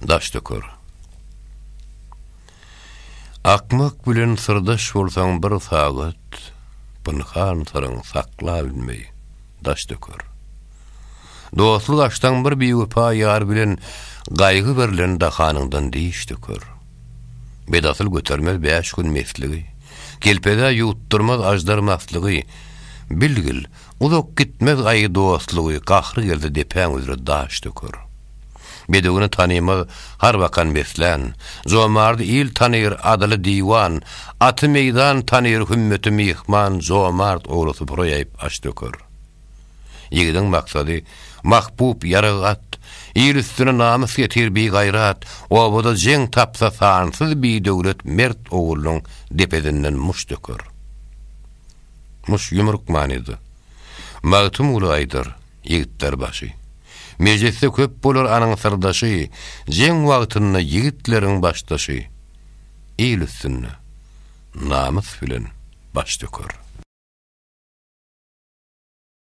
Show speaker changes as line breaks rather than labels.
Daş döker. Akmak bilen syrdaş bolsaň bir sagat, Pynhan syryň saklabilmeý, daş döker. Dostluk açsaň bir biwepa ýar bilen, Gaýgy berlen dahanyňdan diş döker. Bedasyl götermez bäş gün mesligi, Kelpezä ýuwutdyrmaz aždar maslygy, Bilgil, uzak gitmez aýy dostlugy, Gahry gelse depäň üzre daş döker. Bedewini tanymaz har bakan beslän, Jomardy il tanyr, adyly diwan, Aty meýdan tanyr, hümmeti myhman, Jomart ogly supra ýaýyp aş döker. Ýigidiň maksady, mahbup ýarag at, Il üstüne namys getir bigaýrat, Obada jeň tapsa sansyz bidöwlet Mert oglunyň depesinden muş döker. Muş ýumruk manyda. Magtymguly aýdar, ýigitler başy. Mejlisde köp bolar anyň syrdaşy, Jeň wagtynda ýigitleriň başdaşy, Il üstünde namys bilen baş döker.